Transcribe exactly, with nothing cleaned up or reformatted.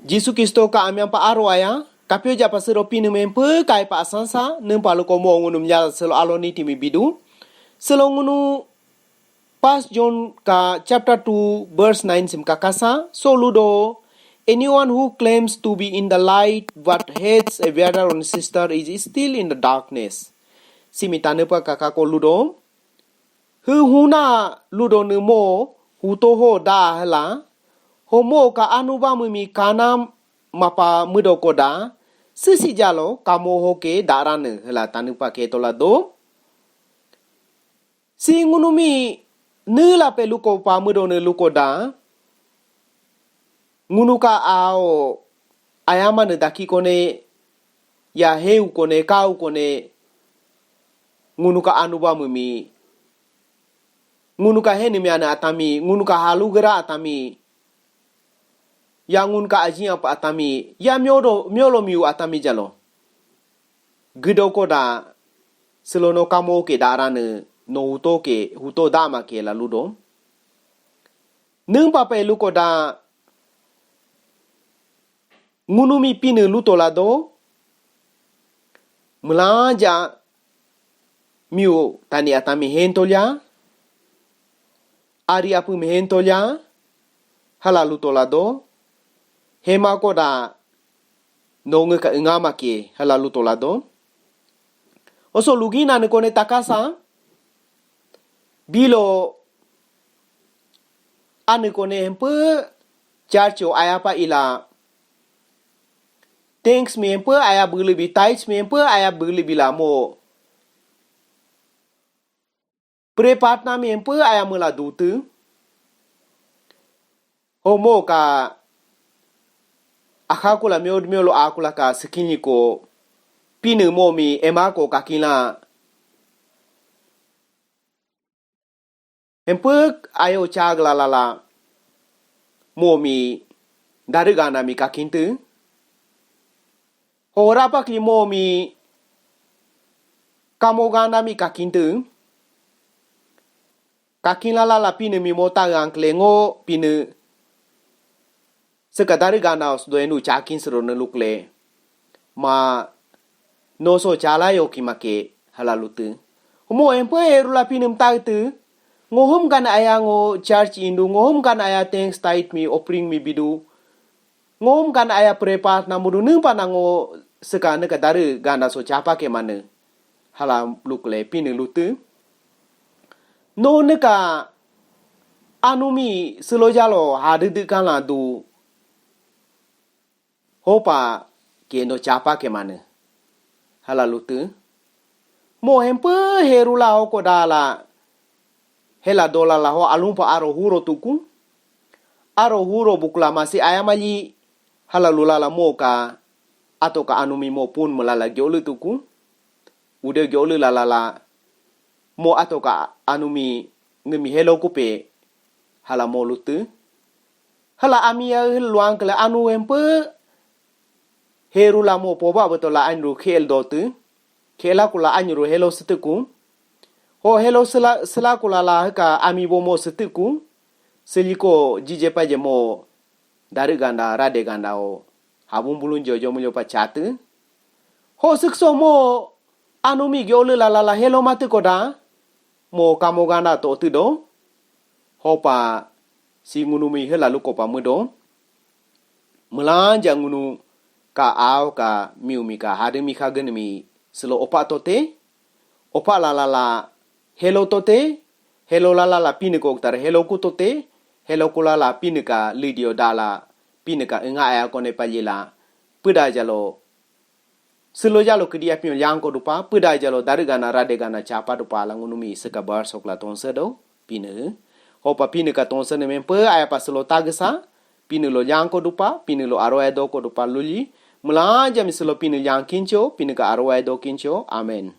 Jisu Kristo ka amian pa aro aya, kapyo ja pa sero Pinii mi hempyo ka aya pa asansa, niimpa luko mo ngunu miilanja selo alo niti mi bidu. Selo ngunu First John ka chapter two verse nine simi kakasa, so ludo, "Anyone who claims to be in the light but hates a brother or sister is still in the darkness." Simi Tanii pa kakako ludo. Hii huna ludo nii mo huto ho da hiila. Ho mo ka anu ba miimi kana mapa miido koda. Sisi jalo kamo ho ke daranii hiila Tanii pa ke tola do. Si ngunu mi niila pe luko pa miido nii luko da. Ngunu ka ao ayama nii daki kone, ya heu kone, kau kone, ngunu ka anu ba miimi. Ngunu ka heni mi ana atami, ngunu ka halu gera atami. Ya ngunu ka ajian pa atami, ya myodo, myolo miyu atami jalo. Giido koda, silo no kamo ke daranii, no huto ke, huto dama ke la ludo. Niimpa pe luko da, ngunu mi Pinii luto lado, miilanja, miyu Tanii atami hentolya, ari apu mi hentolya, hiila luto lado, hema koda, no ngiika ngama ke, hiila luto lado. Oso lugina nii kone takasa, bilo anii kone hempyo church o aya pa ila. Thanks mi hempyo aya bulu bi, tithes mi hempyo aya bulu bi la mo. Pre patna mi hempyo aya miila dutii. Ho mo ka akha kula myo, myolo akula ka sikinyi ko Pinii mo mi ema ko kakina. Hempyo ayo chagla lala mo mi darii ganda mi kakintii. Ho rapa ki mo mi kamo ganda mi kakintii. Kakin lala la Pinii mi mo ta ankle ngo Pinii. Siika darii ganda os do enu chakin siro ne lukle. Ma no so chala yo ki make hiila lutii. Mo hempyo heru la Pinii mi tagtii. Ngo hum ganda aya ngo church indu, ngo hum ganda aya thanks, tithe mi, offering mi bidu. Ngo hum ganda aya pre patna miidu niimpa na ngo siika niika darii ganda so chapa ke manii. Hiila lukle Pinii lutii. No niika anu mi silo jalo hadu du kana du. Hopa ke no chapa ke manii. Hiila lutii. Mo hempyo heru la ho koda la. Hiila dola la ho alumpa aro huro tuku. Aro huro bukla masi ayamali hiila lula la mo ka ato ka anu mi mo pun miilala gyolu tuku. Ude gyolu lala la mo ato ka anu mi ngiimi helo kupe hiila mo lutii. Hiila ami ya luang kele anu hempyo heru la mo poba beto la anru khel dotii. Khela kula anru helo siitiku. Ho helo sila, sila kula la hiika ami bo mo siitiku. Siliko jije pa je mo darii ganda, rade ganda o. Habung bulun jojo mulyo pa chatii. Ho sikso mo anu mi gyolu lala la helo matii koda. Mo kamo ganda to tiido. Hopa si ngunu mi hiila luko pa miido. Miilanja ngunu ka ao ka miyu mi ka hadu mi ka gene mi silo opa tote. Opa lala la helo tote. Helo lala la Pinii ko tar helo ku tote. Helo kula la Pinii ka lidio dala Pinii ka nga aya kone palila. Pida jalo Silo jalo kedi apin yang ko dupa, pida jalo darii ganda rade ganda chapa dupa la ngunu mi siika bar sokla tonse do, Pinii. Hopa Pinii ka tonse ne mempe aya pa silo tagesa, Pinii lo yang ko dupa, Pinii lo aro aya do ko dupa luli, miilanja mi silo Pinii yang kincho, Pinii ka aro aya do kincho. Amen.